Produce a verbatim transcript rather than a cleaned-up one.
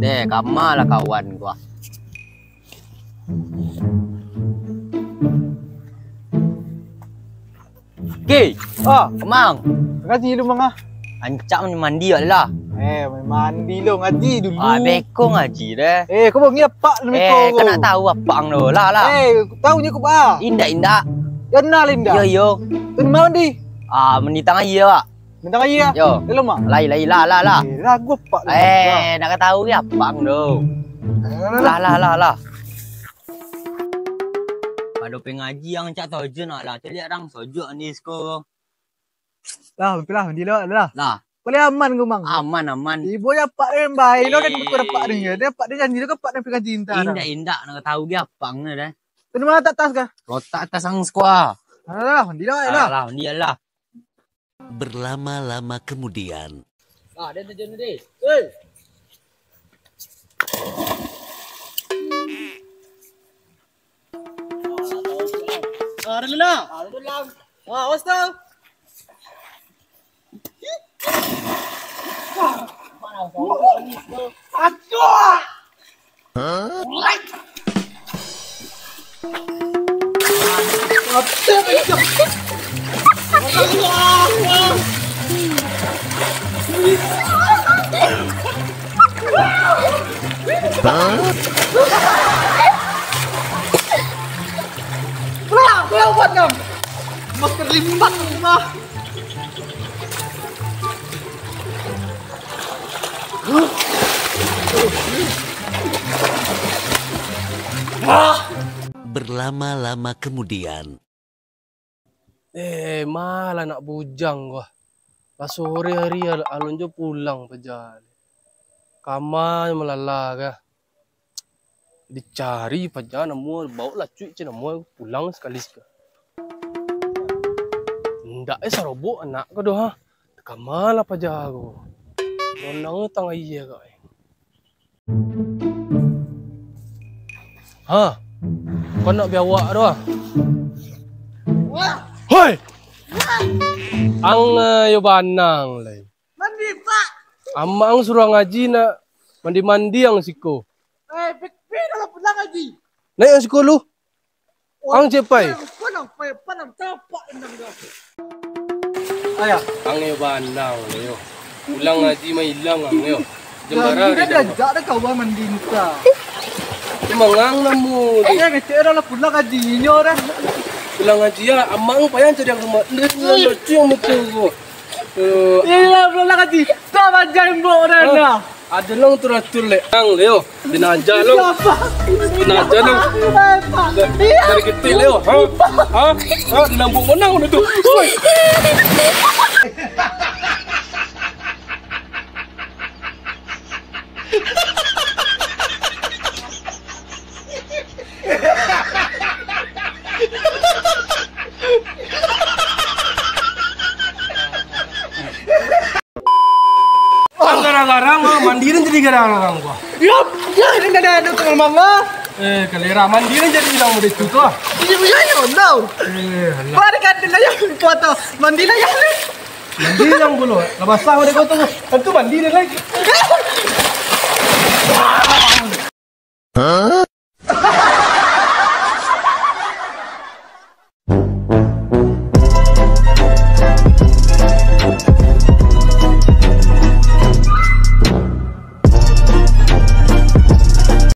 Deh, kama lah kawan gua. Ki, ah, Mang. Kaji lu, Mang, ah. Rancak mandi, mandi awak lah. Eh, mandi lo, ngaji dulu. Ah, beko ngaji deh. Eh, kau bongi apak lu. Eh, beko kau nak tahu apak ang tu. Lah, lah. Eh, tahu nyo kau, ah. Indak, indak. Yo, nah, indak. Yo, yo. Tu mandi. Ah, mandi tangah iya, Pak. Minta aia. Yo. Elok, Mak. Lai, lai, lah, lah, lah. Eh, lagu apak lu. Eh, nak tahu ya, apak ang tu. Alah, alah. Lah, lah, lah, lah. Pado pengaji ang cak sojo nak lah. Caliak rang sojo ni siko. Lah, betul lah, mandi lah, lah. Lah. Paling aman kau, Mang. Aman, aman. Ibo ya apak den bae, lo den Eh. Buku apak den ya. Dia apak den janji lo ke apak den pengaji inta. Indak, indak, nak tahu dia apak ang ni dah. Tadi mana tak tas kah? Kotak tas ang siko. Alah, mandi lah, lah. Alah, mandi lah. Berlama-lama kemudian. Ah, dia terjun tadi. Hei. Ah, ada lah. Ah, ada lah. Ah, awas tau. Aduh! Pulang, pulang, pulang. Masker limbah, limbah. Berlama-lama kemudian. Eh, malah nak bujang ko. Lah sore hari al-, alun jo pulang paja. Kama malala ko. Dicari paja namo, baok lacuik ceh namo pulang sakali siko. Ndak eh sarobok anak ko doh, ha. Kama lah paja ko. Ronang tangah iya ko. Ha. Ko nak biawak tu ah. Hoi. Ang ayo banang lai. Mandi, Pak. Amang suruah ngaji nak mandi-mandi ang siko. Eh, pik, pik, kalau pulang ngaji. Naik ang siko lu. Ang cepai. Panang, panang, panang, tapak endang dah. Ayah. Ang yo banang yo. Pulang ngaji mah ilang ang yo. Jemara. Dah jak dah kawan mandi muka. Mangang namu tu. Eh, kecek dah lah pulang ngaji inyo dah. Pulang ngaji ya, amang payah cari ang rumah. Ndak, ndak, ndak, yang betul tu. Eh, ilah, pulang ngaji. Dah bajai mbok dah, dah. Ado nang turatur lek ang, Leo. Dinaja nang. Siapa? Dinaja nang. Siapa? Iya. Dari kecil, Leo. Ha? Ha? Ha? Dinambuk menang udah tu. Woi. Garang-garang, ah, mandi ni jadi garang-garang gua. Ya, ya, ini ada, ada tukang manga. Eh, kalera mandi ni jadi bilang udah itu tu, ah. Iya, iya, iya, no. Eh, alah. Barikan dulu ya, foto. Mandi lah ya. Mandi yang dulu. Lah basah udah kau tu. Tentu mandi dia lagi.